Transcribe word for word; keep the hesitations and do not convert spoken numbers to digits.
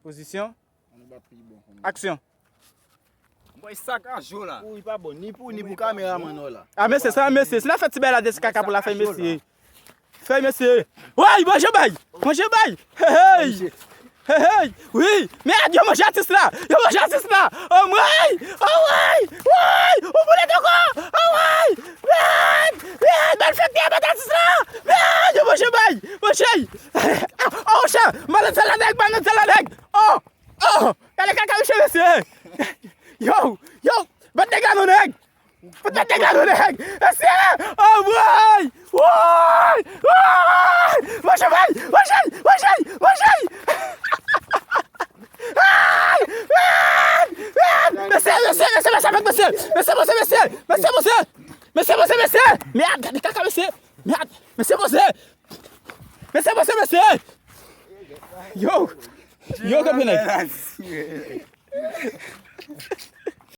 Pozisyon. Aksyon. Bòy sakaje w la. Ou pa bon, ni pou, ni pou kameramann ou la. A, mesye, sa, mesye. Si n a fè ti bagay la, de ti kaka pou la fè, mesye. Fè, mesye. Woy, manje bay! Manje bay! Hey, hey! Hey, hey! Wi! Mèd, yo manje atis la! Yo manje atis la! Oh, woy! Oh, woy! Woy! Ou boule toko! Oh, woy! Mèd! Mèd! Malfektè, mèd atis la! Mèd! Yo manje bay! Manje! Oh, chè! Malad sa la nèg! Malad sa la nèg! Oh! Oh! Gade kaka mesye, mesye! Yo! Yo! Bat nèg la non, nèg! Bat nèg la non, nèg! Mesye! Oh, woy! Woy! Woy! Manje bay! Manje! Manje! Manje! Ay! Ay! Ay! Mesye, mesye, mesye, mesye, avèk mesye! Mesye, mesye, mesye! Mesye, mesye! Mesye, mesye, mesye! Mèd, gade kaka mesye! Mèd! Mesye, mesye! Mesye, mesye, mesye! Yo! Yo, kanpe nèg!